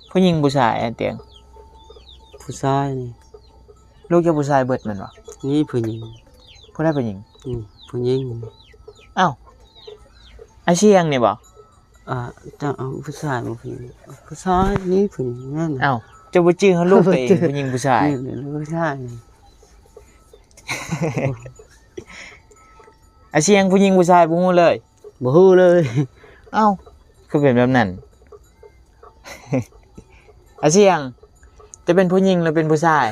ຜູ້ຍິງຜູ້ຊາຍອາຕຽງ? ຜູ້ຊາຍນີ້. ລູກເຈົ້າຜູ້ຊາຍເບິດແມ່ນບໍ່? ນີ້ຜູ້ຍິງ. ຜູ້ໃດຜູ້ຍິງ? ນີ້ຜູ້ຍິງ. ອ້າວ ອາຊຽງນີ້ບໍ່? ອ່າ ເຈົ້າ ເອົາຜູ້ຊາຍບໍ່? ຜູ້ຍິງ ຜູ້ຊາຍນີ້ຜູ້ຍິງນັ້ນ. ອ້າວ ເຈົ້າບໍ່ຈື່ເຮົາລູກຕົວເອງ ຜູ້ຍິງຜູ້ຊາຍ? ນີ້ ນີ້ຜູ້ຊາຍນີ້. ອາຊຽງ ຜູ້ຍິງຜູ້ຊາຍບໍ່ຮູ້ເລີຍ? ບໍ່ຮູ້ເລີຍ. ເອົ້າ ຄືເປັນແບບນັ້ນ? ອາຊຽງ ຈະເປັນຜູ້ຍິງ ຫຼື ເປັນຜູ້ຊາຍ?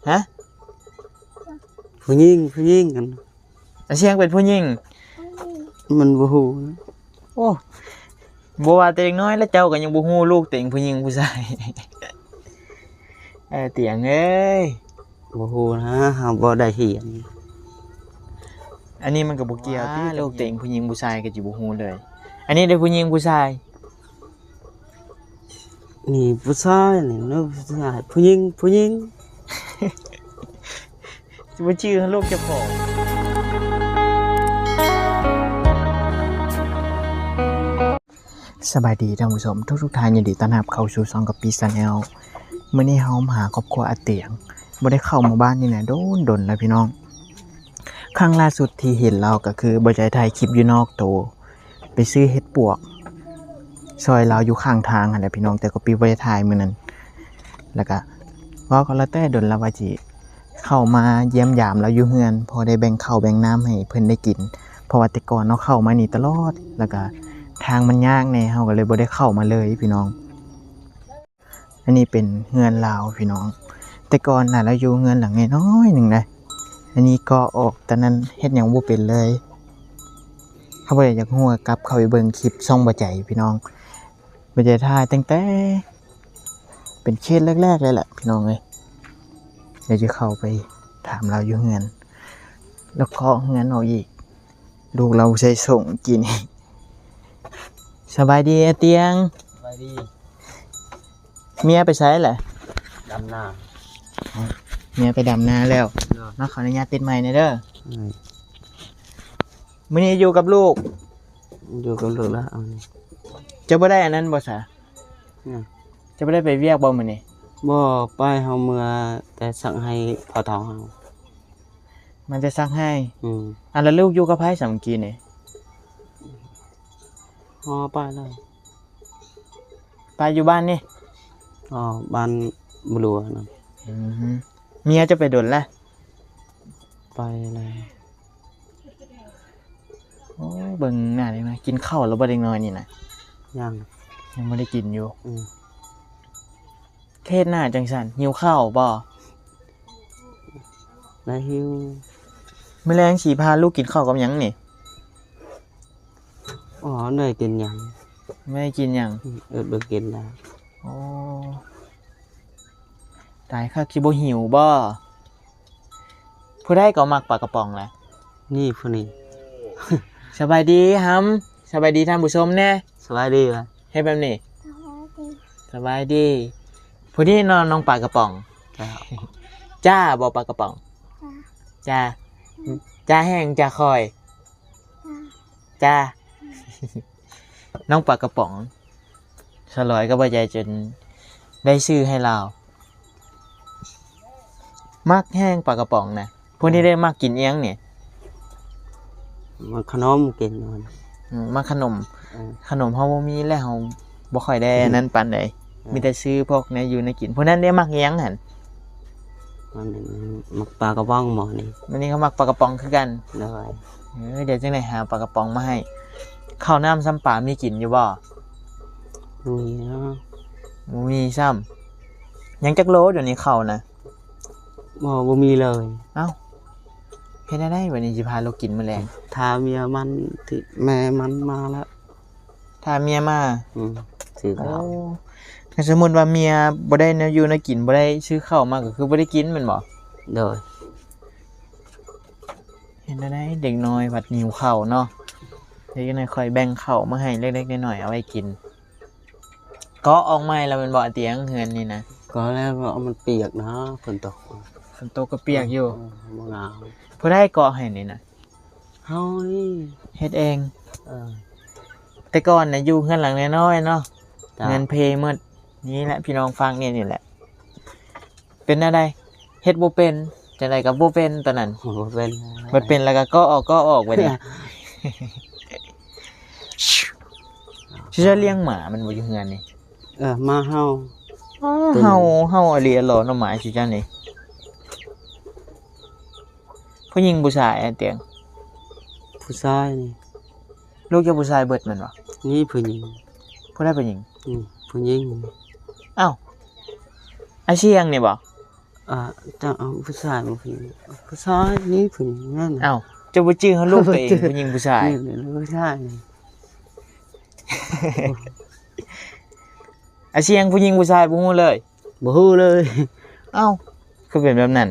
ຮະ? ຜູ້ຍິງ ຜູ້ຍິງ. ອາຊຽງເປັນຜູ້ຍິງ? ມັນບໍ່ຮູ້. ໂອ້ ບໍ່ວ່າແຕ່ເດັກນ້ອຍລະ ເຈົ້າກໍຍັງບໍ່ຮູ້ລູກຕົວເອງຜູ້ຍິງຜູ້ຊາຍ. ເອີ ຕຽງເອີຍ ບໍ່ຮູ້ນະ ເຮົາບໍ່ໄດ້ຮຽນ. ອັນນີ້ມັນກໍບໍ່ກ່ຽວຕິ ລູກຕົວເອງຜູ້ຍິງຜູ້ຊາຍກໍຊິບໍ່ຮູ້ເລີຍ. ອັນນີ້ເດ້ ຜູ້ຍິງຜູ້ຊາຍ? ນີ້ຜູ້ຊາຍນີ້ເນາະ ຜູ້ຊາຍ ຜູ້ຍິງ ຜູ້ຍິງ. ຊິບໍ່ຈື່ໃຫ້ລູກເຈົ້າຂອງ. ສະບາຍດີທ່ານຜູ້ຊົມທຸກໆທ່ານ, ຍິນດີຕ້ອນຮັບເຂົ້າສູ່ຊ່ອງກະປິ Channel. ມື້ນີ້ເຮົາມາຫາຄອບຄົວອາຕຽງ, ບໍ່ໄດ້ເຂົ້າມາບ້ານນີ້ນະ ດົນໆແລ້ວພີ່ນ້ອງ. ຄັ້ງລ່າສຸດທີ່ເຫັນລາວກໍຄືບໍ່ໄດ້ຖ່າຍຄລິບຢູ່ນອກໂຕ ໄປຊື້ເຫັດປວກຊ່ອຍລາວຢູ່ຂ້າງທາງຫັ້ນແຫຼະພີ່ນ້ອງ, ແຕ່ກໍປິບໍ່ໄດ້ຖ່າຍມື້ນັ້ນ. ແລ້ວກະເວົ້າກັນແລ້ວແຕ່ດົນລະວ່າຊິເຂົ້າມາຢ້ຽມຢາມລາວຢູ່ເຮືອນ, ພໍໄດ້ແບ່ງເຂົ້າແບ່ງນ້ຳໃຫ້ເພິ່ນໄດ້ກິນ, ເພາະວ່າແຕ່ກ່ອນເນາະ ເຂົ້າມານີ້ຕະຫຼອດ, ແລ້ວກະທາງມັນຍາກແດ່, ເຮົາກໍເລີຍບໍ່ໄດ້ເຂົ້າມາເລີຍພີ່ນ້ອງ. ອັນນີ້ເປັນເຮືອນລາວພີ່ນ້ອງ, ແຕ່ກ່ອນນະລາວຢູ່ເຮືອນຫຼັງນ້ອຍໆໜຶ່ງນະ, ອັນນີ້ກໍອອກຕອນນັ້ນເຮັດຫຍັງບໍ່ເປັນເລີຍ. ຖ້າຜູ້ໃດຢາກຮູ້ກໍກັບເຂົ້າໄປເບິ່ງຄລິບຊ່ອງບໍ່ໃຈພີ່ນ້ອງ, ບໍ່ໃຈຖ່າຍຕັ້ງແຕ່ເປັນເຂດແລກໆເລີຍແຫຼະພີ່ນ້ອງເອີຍ. ດຽວຈະເຂົ້າໄປຖາມລາວຢູ່ເຮືອນ, ແລ້ວເຄາະເຮືອນອອກອີກ. ລູກລາວໃສ່ສົ່ງກີ້ນີ້. ສະບາຍດີອາຕຽງ. ສະບາຍດີ. ເມຍໄປໃສລະ? ດຳນາ. ເມຍໄປດຳນາແລ້ວ. ເນາະ ມາ ຂໍອະນຸຍາດຕິດໄມແດ່ເດີ. ອືມ. ມື້ນີ້ຢູ່ກັບລູກ? ຢູ່ກັບລູກລະ. ເຈົ້າບໍ່ໄດ້ອັນນັ້ນບໍ່ສະ? ຫຍັງ? ເຈົ້າບໍ່ໄດ້ໄປວຽກບໍ່ມື້ນີ້? ບໍ່ໄປ, ເຮົາເມືອແຕ່ສັກໄຮ່ພໍ່ເຖົ້າເຮົາ. ມາແຕ່ສັກໄຮ່. ອືມ. ອັນ ແລ້ວລູກຢູ່ກັບໃຜສະມື້ກີ້ນີ້? ອໍ ປ້າແລ້ວ. ປ້າຢູ່ບ້ານນີ້? ອໍ ບ້ານບໍ່ຫຼວງນະ. ອືມ. ເມຍເຈົ້າໄປດົນລະ? ໄປແລ້ວ. ໂອ້ ເບິ່ງໜ້າເດັກນ້ອຍ. ກິນເຂົ້າແລ້ວບໍ່ເດັກນ້ອຍນີ້ນະ? ຍັງ. ຍັງບໍ່ໄດ້ກິນຢູ່? ອືມ. ເຮັດໜ້າຈັ່ງຊັ້ນ ຫິວເຂົ້າບໍ່? ລະຫິວ. ມື້ແລງຊິພາລູກກິນເຂົ້າກັບຫຍັງນີ້? ອໍ ໄດ້ກິນຫຍັງ? ບໍ່ໄດ້ກິນຫຍັງ? ອືມ ເອີດບໍ່ກິນລະ. ໂອ້ ຕາຍຄັກ ຊິບໍ່ຫິວບໍ່? ຜູ້ໃດກໍມັກປາກະປ໋ອງລະ? ນີ້ຜູ້ນີ້. ສະບາຍດີຫຳ. ສະບາຍດີທ່ານຜູ້ຊົມແດ່. ສະບາຍດີວະ. ເຮັດແບບນີ້. ສະບາຍດີ. ສະບາຍດີ. ຜູ້ນີ້ເນາະ ນ້ອງປາກະປ໋ອງ. ຈ້າ. ຈ້າບໍ່ປາກະປ໋ອງ? ຈ້າ. ຈ້າ. ອືມ ຈ້າແຮງ ຈ້າຄ່ອຍ. ຈ້າ. ຈ້າ. ນ້ອງປາກະປ໋ອງ. ສາວຫຼອຍກັບບ່າວໃຫຍ່ຈົນໄດ້ຊື່ໃຫ້ລາວ. ມັກແຮງປາກະປ໋ອງນະ. ພວກນີ້ໄດ້ມັກກິນອີ່ຫຍັງນີ້? ມັກຂະໜົມກິນ. ອືມ ມັກຂະໜົມ. ເອີ ຂະໜົມເຮົາບໍ່ມີແລ້ວ ເຮົາບໍ່ຄ່ອຍໄດ້ອັນນັ້ນປານໃດ. ເອີ ມີແຕ່ຊື້ພວກແນວຢູ່ແນວກິນ. ພວກນັ້ນເດ້ມັກອີ່ຫຍັງຫັ້ນ? ມັນມັກປາກະປ໋ອງໝໍນີ້. ມື້ນີ້ເຂົາມັກປາກະປ໋ອງຄືກັນ. ໂດຍ. ເອີ ດຽວຈັ່ງໃດຫາປາກະປ໋ອງມາໃຫ້. ເຂົ້ານ້ຳຊຳປາມີກິນຢູ່ບໍ່? ບໍ່ມີເນາະ. ບໍ່ມີຊ້ຳ. ຍັງຈັກໂລດຽວນີ້ເຂົ້ານະ? ບໍ່ ບໍ່ມີເລີຍ. ເອົ້າ ເຮັດແນວໃດບັດນີ້ຊິພາລູກກິນມື້ແລງ? ຖ້າເມຍມັນ ທີ່ແມ່ມັນມາແລ້ວ. ຖ້າເມຍມາ. ອືມ ຊື້ເຂົ້າ. ໂອ້ ຄັນສົມມຸດວ່າເມຍບໍ່ໄດ້ແນວຢູ່ແນວກິນ ບໍ່ໄດ້ຊື້ເຂົ້າມາ ກໍຄືບໍ່ໄດ້ກິນແມ່ນບໍ່? ໂດຍ. ເຮັດແນວໃດ ເດັກນ້ອຍພັດຫິວເຂົ້າເນາະ. ເດັກນ້ອຍຂ້ອຍແບ່ງເຂົ້າມາໃຫ້ເລັກໆນ້ອຍໆ ເອົາໄວ້ກິນ. ເກາະອອກໃໝ່ແລ້ວແມ່ນບໍ່ ອາຕຽງ ເຮືອນນີ້ນະ? ເກາະແລ້ວ ເພາະມັນປຽກນະ ຝົນຕົກ. ຝົນຕົກກໍປຽກຢູ່. ເອີ ບໍ່ງາມ. ຜູ້ໃດເກາະໃຫ້ນີ້ນະ? ເຮົານີ້ເຮັດເອງ. ເອີ. ຕ່ກ່ອນນະຢູ່ເຮືອນຫຼັງນ້ອຍໆເນາະ ເຈົ້າ ເຮືອນເພໝົດ. ນີ້ແຫຼະ ພີ່ນ້ອງຟັງນີ້ ນີ້ແຫຼະ ເປັນແນວໃດ? ເຮັດບໍ່ເປັນ ຈັ່ງໃດກໍບໍ່ເປັນຕອນນັ້ນ. ບໍ່ເປັນ ບໍ່ເປັນແລ້ວກໍເກາະອອກ ເກາະອອກບັດນີ້. ຊິຈະລ້ຽງໝາແມ່ນບໍ່ຢູ່ເຮືອນນີ້? ເອີ ໝາເຫົ່າ. ອໍ ເຫົ່າ ເຫົ່າອີ່ຫຼີຫຼໍ ນ້ອງໝາຊິຈະນີ້. ຜູ້ຍິງຜູ້ຊາຍ ອ້າຍຕຽງ? ຜູ້ຊາຍນີ້. ລູກເຈົ້າຜູ້ຊາຍເບິດແມ່ນບໍ່? ນີ້ຜູ້ຍິງ. ຜູ້ໃດຜູ້ຍິງ? ນີ້ຜູ້ຍິງ. ອ້າວ ອາຊຽງນີ້ບໍ່? ອ່າ ເຈົ້າ ເອົາຜູ້ຊາຍມາຜູ້ຍິງ ຜູ້ຊາຍນີ້ຜູ້ຍິງນັ້ນ. ອ້າວ ເຈົ້າບໍ່ຈື່ເຮົາລູກຕົວເອງ ຜູ້ຍິງຜູ້ຊາຍ? ນີ້ ນີ້ຜູ້ຊາຍນີ້. ອາຊຽງ ຜູ້ຍິງຜູ້ຊາຍບໍ່ຮູ້ເລີຍ? ບໍ່ຮູ້ເລີຍ. ເອົ້າ ຄືເປັນແບບນັ້ນ?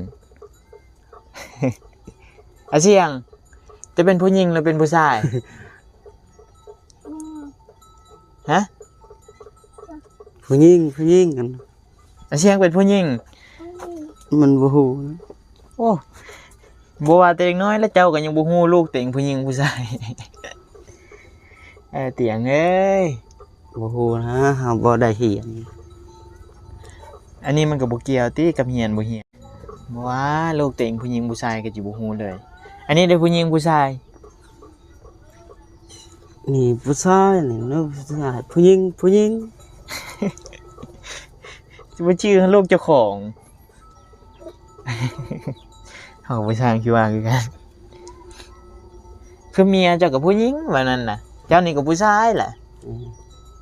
ອາຊຽງ ຈະເປັນຜູ້ຍິງຫຼືເປັນຜູ້ຊາຍ? ຮະ? ຜູ້ຍິງ ຜູ້ຍິງ. ອາຊຽງເປັນຜູ້ຍິງ? ມັນບໍ່ຮູ້. ໂອ້ ບໍ່ວ່າແຕ່ເດັກນ້ອຍແລ້ວ ເຈົ້າກໍຍັງບໍ່ຮູ້ລູກຕົວເອງຜູ້ຍິງຜູ້ຊາຍ. ເອີ ຕຽງເອີຍ ບໍ່ຮູ້ນະ ເຮົາບໍ່ໄດ້ຮຽນ. ອັນນີ້ມັນກໍບໍ່ກ່ຽວຕິກັບຮຽນບໍ່ຮຽນ. ບໍ່ວ່າລູກຕົວເອງຜູ້ຍິງຜູ້ຊາຍກໍຊິບໍ່ຮູ້ເລີຍ. ອັນນີ້ເດ້ ຜູ້ຍິງຜູ້ຊາຍ? ນີ້ຜູ້ຊາຍນີ້ເນາະ ຜູ້ຊາຍ ຜູ້ຍິງ ຜູ້ຍິງ. ຊິບໍ່ຈື່ໃຫ້ລູກເຈົ້າຂອງ. ເຮົາກໍບໍ່ຊ່າງຊິວ່າຄືກັນ. ຄືເມຍເຈົ້າກໍຜູ້ຍິງວ່ານັ້ນນະ ເຈົ້ານີ້ກໍຜູ້ຊາຍແຫຼະ. ອືມ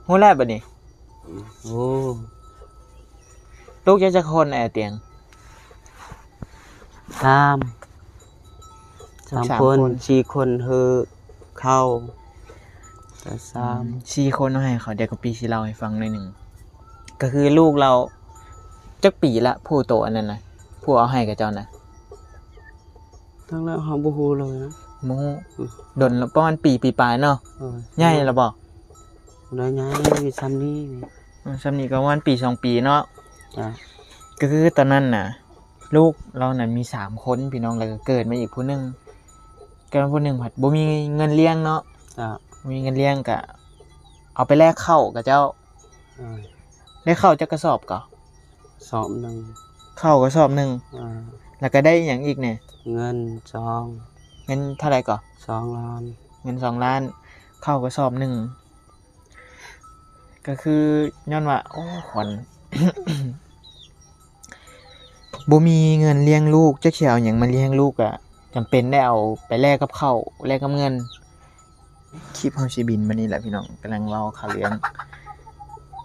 ຮູ້ແລ້ວບັດນີ້. ໂອ້ ລູກເຈົ້າຈັກຄົນ ອ້າຍຕຽງ? ສາມ ສາມ ສາມຄົນ ຄົນ ສີ່ຄົນ ເຮີ ເຂົ້າ ກໍສາມ ອືມ ສີ່ຄົນເອົາໃຫ້ເຂົາ. ດຽວກະປີຊິເລົ່າໃຫ້ຟັງໜ້ອຍໜຶ່ງ ກໍຄືລູກລາວຈັກປີລະ ຜູ້ໂຕອັນນັ້ນນະ ຜູ້ເອົາໃຫ້ກັບເຈົ້ານະ? ທັງແລ້ວເຮົາບໍ່ຮູ້ເລີຍນະ ບໍ່ຮູ້. ອືມ ດົນລະ ປະມານປີ ປີປາຍເນາະ. ເອີ ໃຫຍ່ລະບໍ່? ບໍ່ໄດ້ໃຫຍ່ ມີຊ່ຳນີ້. ອືມ ຊ່ຳນີ້ກໍປະມານປີສອງປີເນາະ. ຈ້ະ ກໍຄືຕອນນັ້ນນະ ລູກລາວນັ້ນມີສາມຄົນພີ່ນ້ອງ ແລ້ວກໍເກີດມາອີກຜູ້ໜຶ່ງ ເກີດມາຜູ້ໜຶ່ງພັດບໍ່ມີເງິນລ້ຽງເນາະ. ຈ້ະ ບໍ່ມີເງິນລ້ຽງ ກະເອົາໄປແລກເຂົ້າກັບເຈົ້າ. ອືມ ໄດ້ເຂົ້າຈັກກະສອບກໍ? ສອບໜຶ່ງ. ເຂົ້າກະສອບໜຶ່ງ. ອືມ ແລ້ວກະໄດ້ອີ່ຫຍັງອີກແດ່? ເງິນສອງ. ເງິນເທົ່າໃດກໍ? ສອງລ້ານ. ເງິນສອງລ້ານ ເຂົ້າກະສອບໜຶ່ງ. ກໍຄືຍ້ອນວ່າ ໂອ້ ຂວັນ ບໍ່ມີເງິນລ້ຽງລູກ ຈັກຊິເອົາຫຍັງມາລ້ຽງລູກ ກະຈຳເປັນໄດ້ເອົາໄປແລກກັບເຂົ້າ ແລກກັບເງິນ. ຄລິບເຮົາຊິບິນມານີ້ແຫຼະພີ່ນ້ອງ ກຳລັງເວົ້າເຂົ້າເລື່ອງ.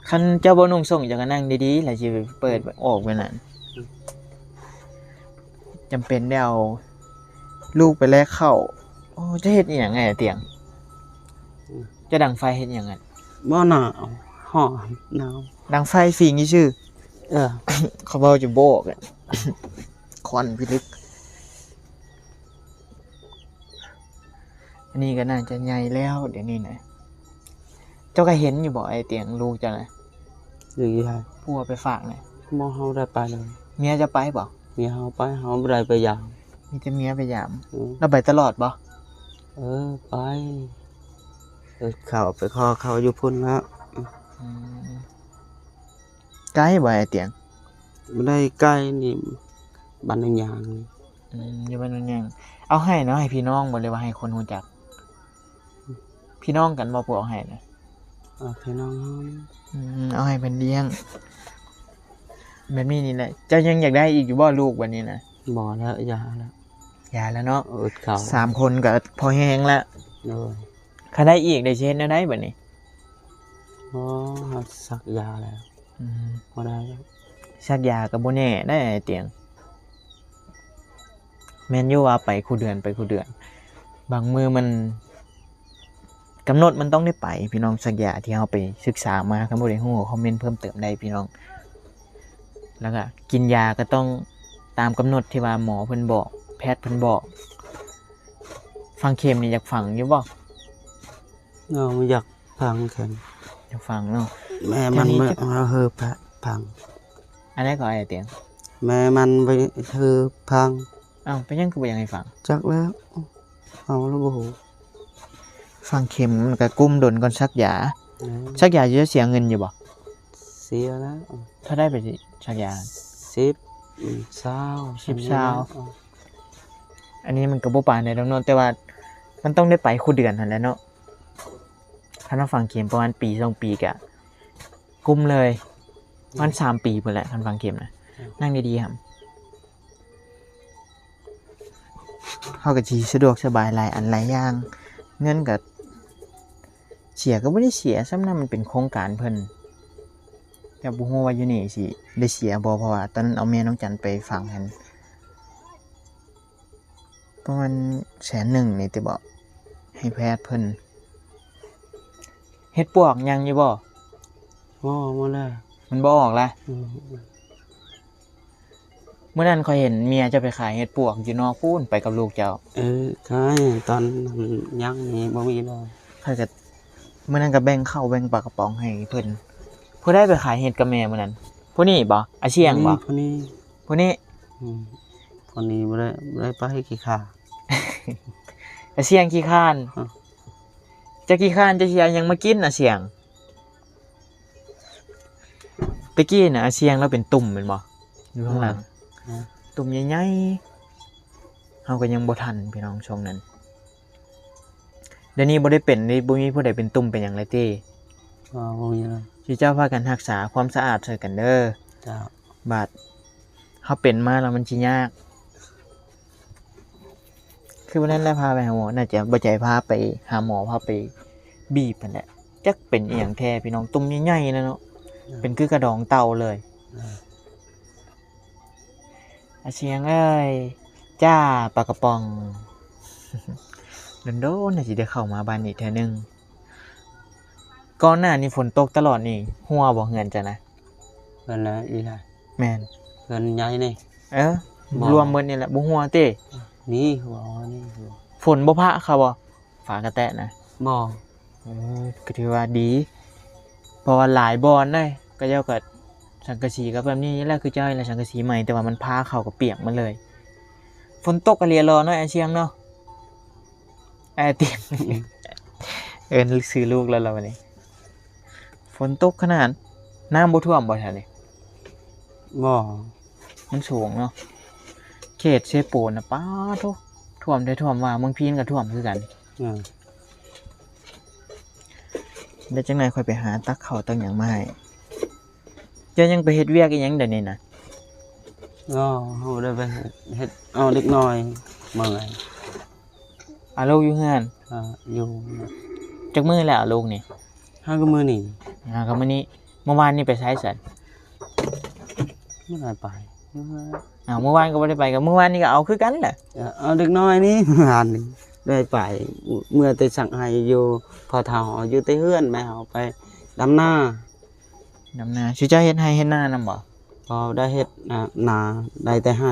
ຄັນເຈົ້າບໍ່ນຸ່ງສົ້ງ ເຈົ້າກໍນັ່ງດີໆ ແລ້ວຊິເປີດອອກໄປນັ້ນ. ຈຳເປັນໄດ້ເອົາລູກໄປແລກເຂົ້າ. ໂອ້ ເຈົ້າເຮັດອີ່ຫຍັງ ອ້າຍຕຽງ? ເຈົ້າດັງໄຟເຮັດຫຍັງຫັ້ນ? ບໍ່ໜາວ ຮ້ອນ ໜາວ. ດັງໄຟຝີງຊື່ໆ. ເອີ ເຂົາເວົ້າຈະບໍ່ອອກ ຄວັນພິລຶກ. ອັນນີ້ກໍໜ້າຈະໃຫຍ່ແລ້ວດຽວນີ້ນະ. ເຈົ້າກໍເຫັນຢູ່ບໍ່ ອ້າຍຕຽງ ລູກເຈົ້ານະ? ຢູ່ໃສ? ຜູ້ເອົາໄປຝາກນະ? ບໍ່ ເຮົາບໍ່ໄດ້ໄປເລີຍ. ເມຍເຈົ້າໄປບໍ່? ເມຍເຮົາໄປ ເຮົາບໍ່ໄດ້ໄປຢາມ. ມີແຕ່ເມຍໄປຢາມ. ອືມ ລາວໄປຕະຫຼອດບໍ່? ເອີ ໄປ ເອີ ເຂົ້າໄປຂໍເຂົ້າຢູ່ພຸ້ນລະ. ອືມ ໄກບໍ່ ອ້າຍຕຽງ? ບໍ່ໄດ້ໄກນີ້ ບ້ານໜອງຍາງ. ອືມ ຢູ່ບ້ານໜອງຍາງ. ເອົາໃຫ້ເນາະ ໃຫ້ພີ່ນ້ອງບໍ່ ຫຼືວ່າໃຫ້ຄົນຮູ້ຈັກ? ພີ່ນ້ອງກັນບໍ່ ຜູ້ເອົາໃຫ້ນະ? ເອົາພີ່ນ້ອງເຮົາ. ອືມ ເອົາໃຫ້ເພິ່ນລ້ຽງ ແບບນີ້ນີ້ແຫຼະ. ເຈົ້າຍັງຢາກໄດ້ອີກຢູ່ບໍ່ ລູກບັດນີ້ນະ? ບໍ່ແລ້ວ ຢ່າແລ້ວ. ຢ່າແລ້ວເນາະ. ອືມ ສາມຄົນກໍພໍແຮງແລ້ວ. ໂດຍ. ຄັນໄດ້ອີກ ໄດ້ຊິເຮັດແນວໃດບັດນີ້? ອໍ ສັກຢາແລ້ວ. ອືມ ບໍ່ໄດ້ແລ້ວ. ສັກຢາກໍບໍ່ແນ່ໄດ໋ ອ້າຍຕຽງ. ແມ່ນຢູ່ວ່າໄປຄູ່ເດືອນ ໄປຄູ່ເດືອນ ບາງມື້ມັນ ກຳນົດມັນຕ້ອງໄດ້ໄປພີ່ນ້ອງ. ສັກຢາທີ່ເຮົາໄປສຶກສາມາ ຄັນບໍ່ໄດ້ຮູ້ກໍຄອມເມັນເພີ່ມເຕີມໄດ້ພີ່ນ້ອງ. ແລ້ວກໍກິນຢາກໍຕ້ອງຕາມກຳນົດທີ່ວ່າໝໍເພິ່ນບອກ ແພດເພິ່ນບອກ. ຝັງເຂັມນີ້ຢາກຝັງຢູ່ບໍ່? ເນາະ ຢາກຝັງເຂັມ. ຢາກຝັງເນາະ. ແມ່ມັນ ແຖວນີ້ ເຮີ ຝັງ. ອັນໃດກໍ ອ້າຍຕຽງ? ແມ່ມັນໄປເຮີ ຝັງ. ອ້າວ ເປັນຫຍັງຄືບໍ່ຢາກໃຫ້ຝັງ? ຈັກແລ້ວ ເຮົາລະບໍ່ຮູ້. ຝັງເຂັມ ມັນກໍກຸ້ມດົນກ່ອນສັກຢາ. ອືມ ສັກຢາຢູ່ ເຈົ້າເສຍເງິນຢູ່ບໍ່? ເສຍແລ້ວ. ເທົ່າໃດໄປສັກຢາ? ສິບ ຊາວ ສິບ ຊາວ. ອັນນີ້ມັນກໍບໍ່ປານໃດດອກເນາະ ແຕ່ວ່າມັນຕ້ອງໄດ້ໄປຄູ່ເດືອນຫັ້ນແຫຼະເນາະ. ຄັນວ່າຝັງເຂັມປະມານປີສອງປີກະກຸ້ມເລີຍ. ປະມານສາມປີພຸ້ນແຫຼະ ຄັນຝັງເຂັມນະ. ອືມ ນັ່ງດີໆ ຫຳ ເຮົາກໍຊິສະດວກສະບາຍຫຼາຍອັນຫຼາຍຢ່າງ. ເງິນກໍເສຍກໍບໍ່ໄດ້ເສຍສ່ຳນະ ມັນເປັນໂຄງການເພິ່ນ. ແຕ່ບໍ່ຮູ້ວ່າຢູ່ນີ້ຊິໄດ້ເສຍບໍ່ ເພາະວ່າຕອນນັ້ນເອົາແມ່ນ້ອງຈັນໄປຝັງຫັ້ນ ປະມານແສນໜຶ່ງນີ້ຕິເບາະ ໃຫ້ແພດເພິ່ນ. ເຫັດປວກຍັງຢູ່ບໍ່? ບໍ່ ໝົດແລ້ວ. ມັນບໍ່ອອກລະ? ອືມ ມື້ນັ້ນຂ້ອຍເຫັນເມຍເຈົ້າໄປຂາຍເຫັດປວກຢູ່ນອກພຸ້ນ ໄປກັບລູກເຈົ້າ. ເອີ ຂາຍ ຕອນຍັງນີ້ບໍ່ມີແລ້ວ. ຂ້ອຍກໍ ມື້ນັ້ນກໍແບ່ງເຂົ້າແບ່ງປາກະປ໋ອງໃຫ້ເພິ່ນ. ຜູ້ໃດໄປຂາຍເຫັດກັບແມ່ມື້ນັ້ນ? ຜູ້ນີ້ບໍ່? ອາຊຽງບໍ່? ຜູ້ນີ້ ຜູ້ນີ້. ອືມ ຜູ້ນີ້ບໍ່ໄດ້ ບໍ່ໄດ້ໄປ ຂີ້ຄ້ານ. ອາຊຽງຂີ້ຄ້ານ. ອືມ ເຈົ້າຂີ້ຄ້ານ ເຈົ້າຊິເອົາຫຍັງມາກິນ ອາຊຽງ? ແຕ່ກີ້ນະ ອາຊຽງລາວເປັນຕຸ່ມແມ່ນບໍ່? ຢູ່ຂ້າງຫຼັງ. ອືມ ຕຸ່ມໃຫຍ່ໆ ເຮົາກໍຍັງບໍ່ທັນພີ່ນ້ອງຊ່ວງນັ້ນ. ດຽວນີ້ບໍ່ໄດ້ເປັນເດ້ ບໍ່ມີຜູ້ໃດເປັນຕຸ່ມເປັນຫຍັງເລີຍຕິ? ອໍ ບໍ່ມີເລີຍ. ຊິເຈົ້າພາກັນຮັກສາຄວາມສະອາດຊ່ອຍກັນເດີ. ເຈົ້າ. ບາດເຮົາເປັນມາແລ້ວມັນຊິຍາກ. ຄືມື້ນັ້ນແຫຼະພາໄປຫາໝໍ ໜ້າຈະບໍ່ໃຈພາໄປຫາໝໍ ພາໄປບີບຫັ້ນແຫຼະ. ຈັກເປັນອີ່ຫຍັງແທ້ພີ່ນ້ອງ ຕຸ່ມໃຫຍ່ໆ ນະເນາະ. ເອີ ເປັນຄືກະດອງເຕົ່າເລີຍ. ເອີ ອາຊຽງເອີຍ ຈ້າ ປາກະປ໋ອງ. ດົນໆ ຊິໄດ້ເຂົ້າມາບ້ານນີ້ເທື່ອໜຶ່ງ. ກ່ອນໜ້ານີ້ຝົນຕົກຕະຫຼອດນີ້ ຮົ່ວບໍ່ເຮືອນເຈົ້ານະ? ເຮືອນລະອີ່ລະ. ແມ່ນ. ເຮືອນໃຫຍ່ນີ້. ເອີ ບໍ່ ລວມເບິດນີ້ແຫຼະ ບໍ່ຮົ່ວຕິ? ນີ້ຮົ່ວ ນີ້ຮົ່ວ. ຝົນບໍ່ພະເຂົາບໍ່? ຝາກະແຕະນະ? ບໍ່. ເອີ ກໍຖືວ່າດີ ເພາະວ່າຫຼາຍບ່ອນໃດ ເຂົາເຈົ້າກໍສັງກະສີກໍແບບນີ້ແຫຼະ ຄືເຈົ້ານີ້ແຫຼະ ສັງກະສີໃໝ່ ແຕ່ວ່າມັນພະເຂົ້າກໍປຽກໝົດເລີຍ. ຝົນຕົກອີ່ຫຼີຫຼໍ້ເນາະ ອ້າຍຊຽງເນາະ. ອ້າຍຕຽງ ເອີ້ນຊື່ລູກແລ້ວລະບາດນີ້. ຝົນຕົກຂະໜາດ ນ້ຳບໍ່ຖ້ວມບໍ່ແຖວນີ້? ບໍ່. ມັນສູງເນາະ ເຂດເຊໂປນນະ ປາໂທ້ ຖ້ວມແທ້ຖ້ວມວ່າ ເມືອງພີນກໍຖ້ວມຄືກັນ. ອືມ ແລ້ວຈັ່ງໃດຂ້ອຍໄປຫາຕັກເຂົ້າຕັກຫຍັງມາໃຫ້. ເຈົ້າຍັງໄປເຮັດວຽກອີ່ຫຍັງດຽວນີ້ນະ? ອໍ ເຮົາໄດ້ໄປເຮັດ ເອົາເດັກນ້ອຍເມື່ອຍ. ອາ ລູກຢູ່ເຮືອນ? ອາ ຢູ່. ຈັກມື້ແລ້ວລູກນີ້? ຫາກໍມື້ນີ້. ຫາກໍມື້ນີ້. ເມື່ອວານນີ້ໄປໃສຊັ້ນ? ບໍ່ໄດ້ໄປ. ອ້າວ ເມື່ອວານກໍບໍ່ໄດ້ໄປ ກໍເມື່ອວານນີ້ກໍເອົາຄືກັນແຫຼະ. ເອີ ເອົາເດັກນ້ອຍນີ້ ເມື່ອວານນີ້ໄດ້ໄປ ເມື່ອແຕ່ສັກໄຮ່ຢູ່ ພໍ່ເຖົ້າເຮົາຢູ່ແຕ່ເຮືອນ ແມ່ເຮົາໄປດຳນາ. ດຳນາ ຊິເຈົ້າເຮັດໄຮ່ເຮັດນານຳບໍ່? ບໍ່ໄດ້ເຮັດນາ ນາ ໄດ້ແຕ່ໄຮ່.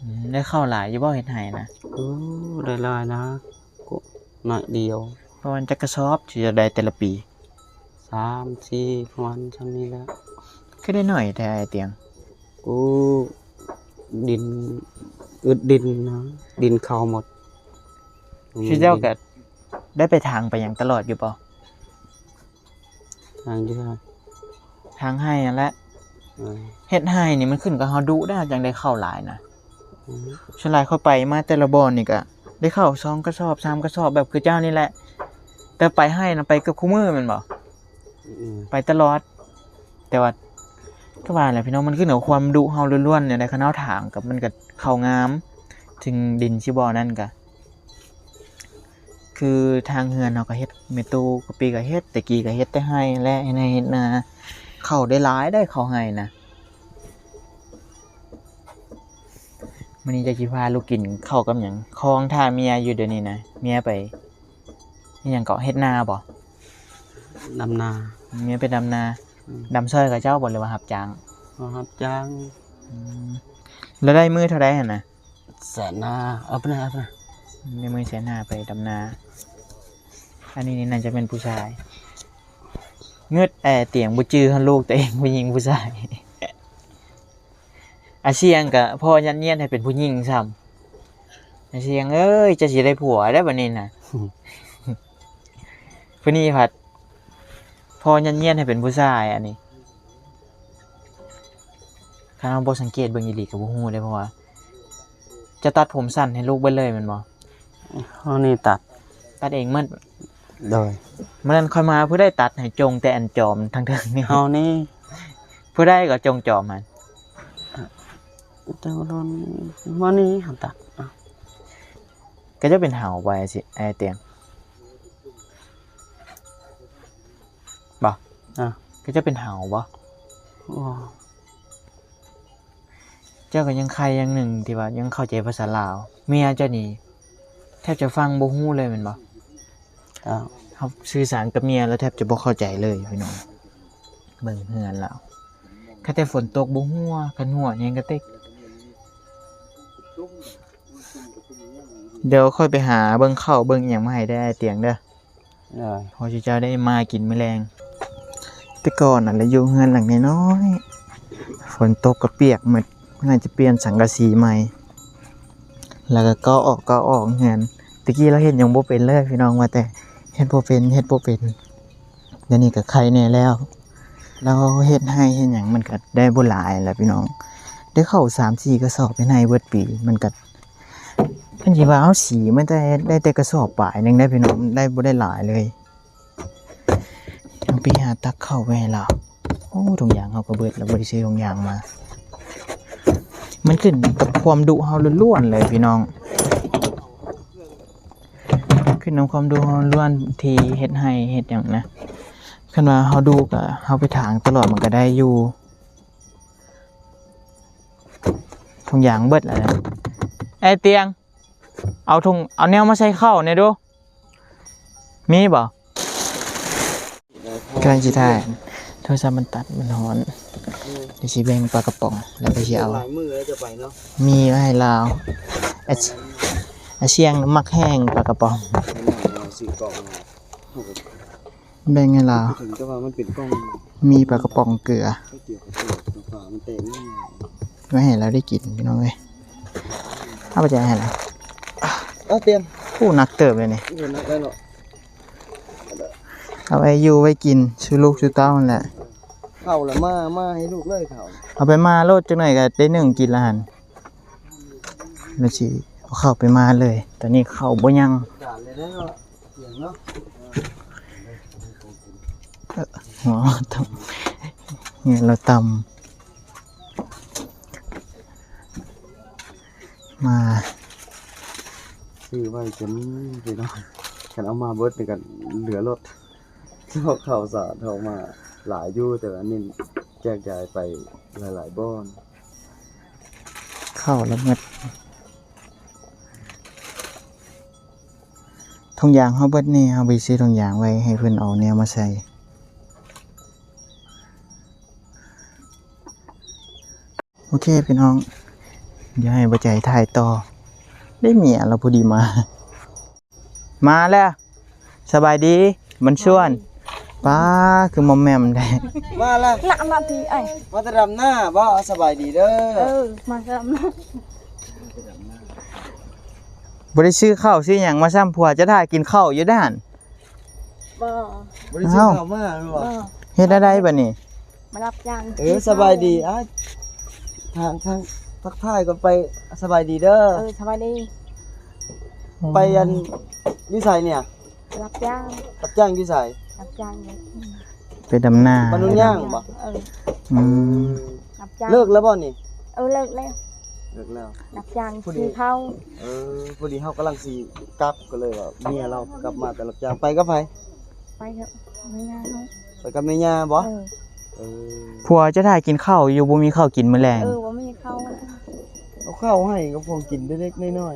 ອືມ ໄດ້ເຂົ້າຫຼາຍຢູ່ບໍ່ເຮັດໄຮ່ນະ? ໂອ້ ໄດ້ຫຼາຍນະ ໜ້ອຍດຽວ. ປະມານຈັກກະສອບຊິເຈົ້າໄດ້ແຕ່ລະປີ? ສາມສີ່ ປະມານຊ່ຳນີ້ແຫຼະ. ຄືໄດ້ໜ້ອຍແທ້ອ້າຍຕຽງ? ໂອ້ ດິນ ອຶດດິນນະ ດິນເຂົ້າໝົດ. ຊິເຈົ້າກະໄດ້ໄປຖາງໄປຫຍັງຕະຫຼອດຢູ່ບໍ່? ທາງຢູ່ ທາງໄຮ່ຫັ້ນແຫຼະ. ເອີ ເຮັດໄຮ່ນີ້ມັນຂຶ້ນກັບເຮົາດຸໄດ໋ ເຮົາຈັ່ງໄດ້ເຂົ້າຫຼາຍນະ. ອືມ ສ່ວນຫຼາຍຂ້ອຍໄປມາແຕ່ລະບ່ອນນີ້ກະໄດ້ເຂົ້າສອງກະສອບ ສາມກະສອບ ແບບຄືເຈົ້ານີ້ແຫຼະ. ແຕ່ໄປໄຮ່ນະ ໄປເກືອບຄູ່ມື້ແມ່ນບໍ່? ອືມ ໄປຕະຫຼອດ. ແຕ່ວ່າ ຄືວ່າແຫຼະພີ່ນ້ອງ ມັນຂຶ້ນກັບຄວາມດຸເຮົາລ້ວນໆ ແນວໃດ ຄັນເຮົາຖາງກໍ ມັນກໍເຂົ້າງາມ ເຖິງດິນຊິບໍ່ນັ້ນກະ ຄືທາງເຮືອນເຮົາກໍເຮັດ ແມ່ຕູ້ກະປີກະເຮັດ ແຕ່ກີ້ກະເຮັດແຕ່ໄຮ່ແຫຼະ ເຮັດໄຮ່ເຮັດນາ ເຂົ້າໄດ້ຫຼາຍໄດ໋ ເຂົ້າໄຮ່ນະ. ມື້ນີ້ຈັກຊິພາລູກກິນເຂົ້າກັບຫຍັງ ຄອງຖ້າເມຍຢູ່ດຽວນີ້ນະ. ເມຍໄປເຮັດຫຍັງເກາະ ເຮັດນາບໍ່? ດຳນາ. ເມຍໄປດຳນາ. ອືມ ດຳຊ່ອຍເຂົາເຈົ້າບໍ່ ຫຼືວ່າຮັບຈ້າງ? ເຮົາຮັບຈ້າງ. ອືມ ແລ້ວໄດ້ມື້ເທົ່າໃດຫັ້ນນະ? ແສນຫ້າ. ເອົາໄປນະ ເອົາໄປນະ. ໄດ້ມື້ແສນຫ້າໄປດຳນາ. ອັນນີ້ນີ້ໜ້າຈະແມ່ນຜູ້ຊາຍ. ເງີດແອຕຽງ ບໍ່ຈື່ຮອດລູກຕົວເອງ ຜູ້ຍິງຜູ້ຊາຍ. ອາຊຽງກະພໍ່ຍັດຍຽດໃຫ້ເປັນຜູ້ຍິງຊ້ຳ. ອາຊຽງເອີຍ ເຈົ້າຊິໄດ້ຜົວແລ້ວບາດນີ້ນະ. ນີ້ພັດພໍຍັດຍຽນໃຫ້ເປັນຜູ້ຊາຍ ອັນນີ້ ຄັນເຮົາບໍ່ສັງເກດເບິ່ງອີ່ຫຼີກໍບໍ່ຮູ້ເດ້ ເພາະວ່າຈະຕັດຜົມສັ້ນໃຫ້ລູກເບິດເລີຍແມ່ນບໍ່? ເຮົານີ້ຕັດ ຕັດເອງໝົດ. ໂດຍ ມື້ນັ້ນຂ້ອຍມາ ຜູ້ໃດຕັດໃຫ້ຈົ່ງແຕ່ອັນຈອມທາງເທິງນີ້? ເຮົານີ້. ຜູ້ໃດກໍຈົ່ງຈອມຫັ້ນ? ເຈົ້າດອນ ມານີ້ເຮົາຕັດ. ເຂົາເຈົ້າເປັນເຫົາບໍ່ ອ້າຍຕຽງ? ບໍ່. ອາ ເຂົາເຈົ້າເປັນເຫົາບໍ່? ບໍ່. ເຈົ້າກໍຍັງໄຄຢ່າງໜຶ່ງ ທີ່ວ່າຍັງເຂົ້າໃຈພາສາລາວ. ເມຍເຈົ້ານີ້ແທບຈະຟັງບໍ່ຮູ້ເລີຍແມ່ນບໍ່? ເຈົ້າ. ເຮົາສື່ສານກັບເມຍແລ້ວແທບຈະບໍ່ເຂົ້າໃຈເລີຍພີ່ນ້ອງ. ເບິ່ງເຮືອນລາວ ຄັນແຕ່ຝົນຕົກບໍ່ຮົ່ວ ຄັນຮົ່ວແຮງກະເຕັກ. ດຽວຂ້ອຍໄປຫາເບິ່ງເຂົ້າເບິ່ງອີ່ຫຍັງມາໃຫ້ເດີ ອ້າຍຕຽງເດີ. ເອີ ພໍຊິເຈົ້າໄດ້ມາກິນມື້ແລງ. ແຕ່ກ່ອນນັ້ນລະຢູ່ເຮືອນຫຼັງນ້ອຍໆ ຝົນຕົກກໍປຽກໝົດ ເພິ່ນອາດຈະປ່ຽນສັງກະສີໃໝ່ ແລ້ວກໍເກາະອອກ ເກາະອອກເຮືອນ. ແຕ່ກີ້ລາວເຮັດຫຍັງບໍ່ເປັນເລີຍພີ່ນ້ອງ ວ່າແຕ່ເຮັດບໍ່ເປັນ ເຮັດບໍ່ເປັນ. ດຽວນີ້ກໍໄຄແດ່ແລ້ວ ລາວເຮັດໄຮ່ເຮັດຫຍັງ ມັນກໍໄດ້ບໍ່ຫຼາຍແຫຼະພີ່ນ້ອງ. ໄດ້ເຂົ້າສາມສີ່ກະສອບ ເຮັດໄຮ່ເບິດປີ ມັນກໍ ຄັນຊິວ່າເຮົາສີ ມັນໄດ້ ໄດ້ແຕ່ກະສອບປາຍໜຶ່ງໄດ໋ພີ່ນ້ອງ ໄດ້ ບໍ່ໄດ້ຫຼາຍເລີຍ. ເຮົາໄປຫາຕັກເຂົ້າໄວ້ໃຫ້ລາວ. ໂອ້ ຖົງຢາງເຮົາກໍເບິດແລ້ວ ບໍ່ໄດ້ຊື້ຖົງຢາງມາ. ມັນຂຶ້ນກັບຄວາມດຸເຮົາລ້ວນໆເລີຍພີ່ນ້ອງ ຂຶ້ນນຳຄວາມດຸເຮົາລ້ວນ ທີ່ເຮັດໄຮ່ເຮັດຫຍັງນະ. ຄັນວ່າເຮົາດຸກໍເຮົາໄປຖາງຕະຫຼອດມັນກໍໄດ້ຢູ່. ຖົງຢາງເບິດແລ້ວນະ. ອ້າຍຕຽງ ເອົາຖົງ ເອົາແນວມາໃສ່ເຂົ້າແດ່ດູ ມີບໍ່? ກຳລັງຊິຖ່າຍ ໂທລະສັບມັນຕັດ ມັນຮ້ອນ. ດຽວຊິແບ່ງປາກະປ໋ອງ ແລ້ວກໍຊິເອົາ ຫຼາຍມື້ແລ້ວຈະໄປເນາະ ມີໄວ້ໃຫ້ລາວ. ອາ ອາຊ່ຽງມັກແຮງປາກະປ໋ອງ ເອົາຊື້ກ່ອງມາ ແບ່ງໃຫ້ລາວ ເຖິງແຕ່ວ່າມັນເປັນກ່ອງ ມີປາກະປ໋ອງເກືອ ມັນແຕກ ໄວ້ໃຫ້ລາວໄດ້ກິນພີ່ນ້ອງເອີຍ. ເອົາໄປແຈກໃຫ້ລາວ. ເອົາ ຕຽງ ໂອ້ ໜັກເຕີບເລີຍນີ້ ໂອ້ ໜັກແລ້ວເນາະ. ເອົາໄວ້ຢູ່ໄວ້ກິນສູ່ລູກສູ່ເຕົ້າຫັ້ນແຫຼະ. ເຂົ້າລະມາ ມາໃຫ້ລູກເລີຍເຂົ້າ. ເອົາໄປມາໂລດ ຈັກໜ້ອຍກໍໄດ້ໜຶ້ງກິນລະຫັ້ນ. ແລ້ວຊິເອົາເຂົ້າໄປມາເລີຍ. ຕອນນີ້ເຂົ້າບໍ່ຍັງ ຈານເລີຍເນາະ. ເອີ ຫົວເຮົາຕ່ຳ ເຫື່ອເຮົາຕ່ຳ. ມາ ຊື້ໄວ້ຈົນພີ່ນ້ອງ ຄັນເອົາມາເບິດນີ້ກໍເຫຼືອລົດ. ເຂົ້າສານເຮົາມາຫຼາຍຢູ່ ແຕ່ວ່າເນັ້ນແຈກຢາຍໄປຫຼາຍໆບ່ອນ. ເຂົ້າລະໝົດ ຖົງຢາງເຮົາເບິດນີ້ ເຮົາໄປຊື້ຖົງຢາງໄວ້ໃຫ້ເພິ່ນເອົາແນວມາໃສ່. ໂອເຄພີ່ນ້ອງ ດຽວໃຫ້ບໍ່ໃຈຖ່າຍຕໍ່. ໄດ້ເມຍລາວພໍດີມາ ມາແລ້ວ. ສະບາຍດີມັນຊວນ. ປ້າ ຄືມອມແມມແທ້. ມາລະ ລະ ລະທີ່ອ້າຍ ມາແຕ່ດຳນາບໍ? ສະບາຍດີເດີ. ເອີ ມາແຕ່ດຳນາ. ບໍ່ໄດ້ຊື້ເຂົ້າຊື້ຫຍັງມາຊ້ຳ ຜົວຈະຖ້າກິນເຂົ້າຢູ່ດ້ານ. ບໍ່ ບໍ່ໄດ້ຊື້ເຂົ້າມາແມ່ນບໍ່? ບໍ່. ເຮັດແນວໃດບັດນີ້? ມາຮັບຈ້າງ. ເອີ ສະບາຍດີ. ອ່າ ທາງ ທາງ ທັກທາຍກ່ອນໄປ. ສະບາຍດີເດີ. ເອີ ສະບາຍດີ. ໄປອັນ ຢູ່ໃສນີ້? ຮັບຈ້າງ. ຮັບຈ້າງຢູ່ໃສ? ຮັບຈ້າງຢູ່ ໄປດຳນາ. ບ້ານໂນນຍາງບໍ? ເອີ. ອືມ. ເອີ ຮັບຈ້າງ. ເລີກແລ້ວບໍ່ນີ້? ເອີ ເລີກແລ້ວ. ເລີກແລ້ວ. ຮັບຈ້າງຊື້ເຂົ້າ. ເອີ ພໍດີເຮົາກຳລັງຊິກັບ ກໍເລີຍວ່າເມຍລາວກັບມາແຕ່ຮັບຈ້າງ. ໄປກັບໃຜ? ໄປກັບແມ່ຍ່າເຮົາ. ໄປກັບແມ່ຍ່າບໍ? ເອີ. ເອີ ຜົວຈະຖ້າກິນເຂົ້າຢູ່ ບໍ່ມີເຂົ້າກິນມື້ແລງ. ເອີ ບໍ່ມີເຂົ້າ. ເອົາເຂົ້າໃຫ້ກັບພວກກິນເລັກໆນ້ອຍ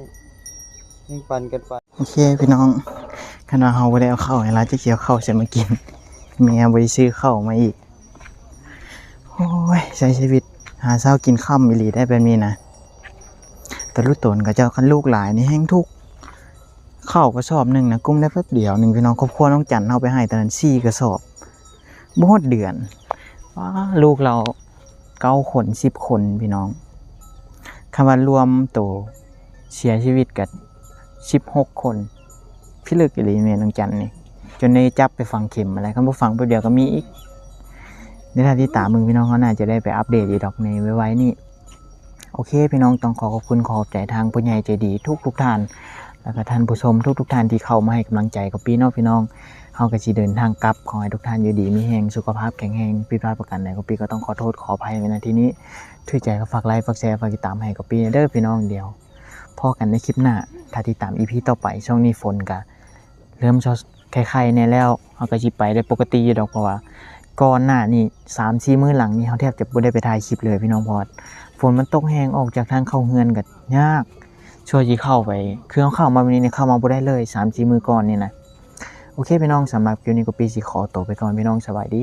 ໆ ແບ່ງປັນກັນໄປ. ໂອເຄພີ່ນ້ອງ ຄັນວ່າເຮົາບໍ່ໄດ້ເອົາເຂົ້າໃຫ້ລາວ ຈັກຊິເອົາເຂົ້າໃສມາກິນ. ເມຍບໍ່ໄດ້ຊື້ເຂົ້າມາອີກ. ໂອ້ຍ ໃຊ້ຊີວິດຫາເຊົ້າກິນຄ່ຳອີ່ຫຼີໄດ໋ແບບນີ້ນະ. ແຕ່ລຸໂຕນເຂົາເຈົ້າ ຄັນລູກຫຼາຍນີ້ແຮງທຸກ. ເຂົ້າກະສອບໜຶ່ງນະ ກຸ້ມໄດ້ແປັບດຽວໜຶ່ງພີ່ນ້ອງ. ຄອບຄົວນ້ອງຈັນເຮົາໄປໃຫ້ຕອນນັ້ນສີ່ກະສອບ ບໍ່ຮອດເດືອນ. ວ້າ ລູກລາວເກົ້າຄົນ ສິບຄົນພີ່ນ້ອງ. ຄັນວ່າລວມໂຕເສຍຊີວິດກະສິບຫົກຄົນ. ພິລຶກອີ່ຫຼີແມ່ນ້ອງຈັນນີ້. ຈົນໄດ້ຈັບໄປຝັງເຂັມຫັ້ນແຫຼະ ຄັນບໍ່ຝັງແປັບດຽວກໍມີອີກ. ເດີ ຖ້າຕິດຕາມເບິ່ງພີ່ນ້ອງ ເຮົາໜ້າຈະໄດ້ໄປອັບເດດອີກດອກໃນໄວໆນີ້. ໂອເຄພີ່ນ້ອງ ຕ້ອງຂໍຂອບຄຸນ ຂໍຂອບໃຈທາງຜູ້ໃຫຍ່ໃຈດີທຸກໆທ່ານ ແລ້ວກໍທ່ານຜູ້ຊົມທຸກໆທ່ານທີ່ເຂົ້າມາໃຫ້ກຳລັງໃຈກັບປີ້ເນາະພີ່ນ້ອງ. ເຮົາກໍຊິເດີນທາງກັບ ຂໍໃຫ້ທຸກທ່ານຢູ່ດີມີແຮງ ສຸຂະພາບແຂງແຮງ ຜິດພາດປະການໃດ ກໍປີ້ກໍຕ້ອງຂໍໂທດຂໍອະໄພໄວ້ ນະ ທີ່ນີ້. ຖືກໃຈກໍຝາກໄລ ຝາກແຊ ຝາກຕິດຕາມໃຫ້ກັບປີ້ແດ່ເດີພີ່ນ້ອງ. ດຽວພໍ້ກັນໃນຄລິບໜ້າ ຖ້າຕິດຕາມອີພີຕໍ່ໄປ. ຊ່ວງນີ້ຝົນກະເລີ່ມຊອ ໄຄໆແດ່ແລ້ວ ເຮົາກໍຊິໄປໄດ້ປົກກະຕິຢູ່ດອກ ເພາະວ່າກ່ອນໜ້ານີ້ ສາມສີ່ມື້ຫຼັງນີ້ ເຮົາແທບຈະບໍ່ໄດ້ໄປຖ່າຍຄລິບເລີຍພີ່ນ້ອງ ເພາະວ່າຝົນມັນຕົກແຮງ ອອກຈາກທາງເຂົ້າເຮືອນກໍຍາກ ຊົ່ວຊິເຂົ້າໄປ ຄືເຮົາເຂົ້າມາແບບນີ້ນີ້ ເຂົ້າມາບໍ່ໄດ້ເລີຍ ສາມສີ່ມື້ກ່ອນນີ້ນະ. ໂອເຄພີ່ນ້ອງ ສຳລັບຄລິບນີ້ກໍປີ້ຊິຂໍໂຕໄປກ່ອນພີ່ນ້ອງ ສະບາຍດີ.